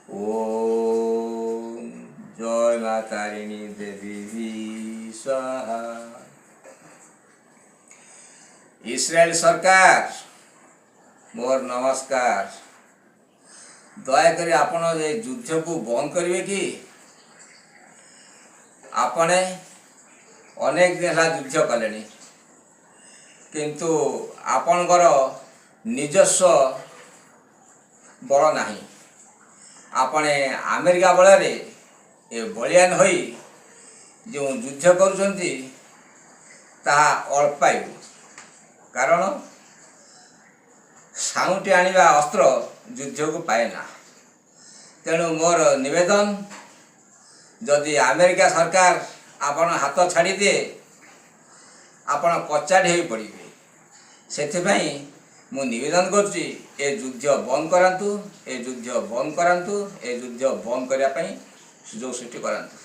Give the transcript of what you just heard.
ଓମ୍ ଜୟ ମା ତାରିଣୀ ଦେବୀ ସ୍ୱାହା। ଇସ୍ରାଏଲ ସରକାର, ମୋର ନମସ୍କାର। ଦୟାକରି ଆପଣ ଏ ଯୁଦ୍ଧକୁ ବନ୍ଦ କରିବେ କି? ଆପଣ ଅନେକ ଦିନ ହେଲା ଯୁଦ୍ଧ କଲେଣି, କିନ୍ତୁ ଆପଣଙ୍କର ନିଜସ୍ୱ ବଳ ନାହିଁ। ଆପଣ ଆମେରିକା ବଳରେ ଏ ବଳିଆନ ହୋଇ ଯେଉଁ ଯୁଦ୍ଧ କରୁଛନ୍ତି, ତାହା ଅଳ୍ପାୟୁ। କାରଣ ସାଉଁଟି ଆଣିବା ଅସ୍ତ୍ର ଯୁଦ୍ଧକୁ ପାଏ ନା। ତେଣୁ ମୋର ନିବେଦନ, ଯଦି ଆମେରିକା ସରକାର ଆପଣ ହାତ ଛାଡ଼ିଦିଏ, ଆପଣ କଚାଡ଼ି ହୋଇ ପଡ଼ିବେ। ସେଥିପାଇଁ ମୁଁ ନିବେଦନ କରୁଛି, ଏ ଯୁଦ୍ଧ ବନ୍ଦ କରାନ୍ତୁ, ଏ ଯୁଦ୍ଧ ବନ୍ଦ କରାନ୍ତୁ, ଏ ଯୁଦ୍ଧ ବନ୍ଦ କରିବା ପାଇଁ ସୁଯୋଗ ସୃଷ୍ଟି କରାନ୍ତୁ।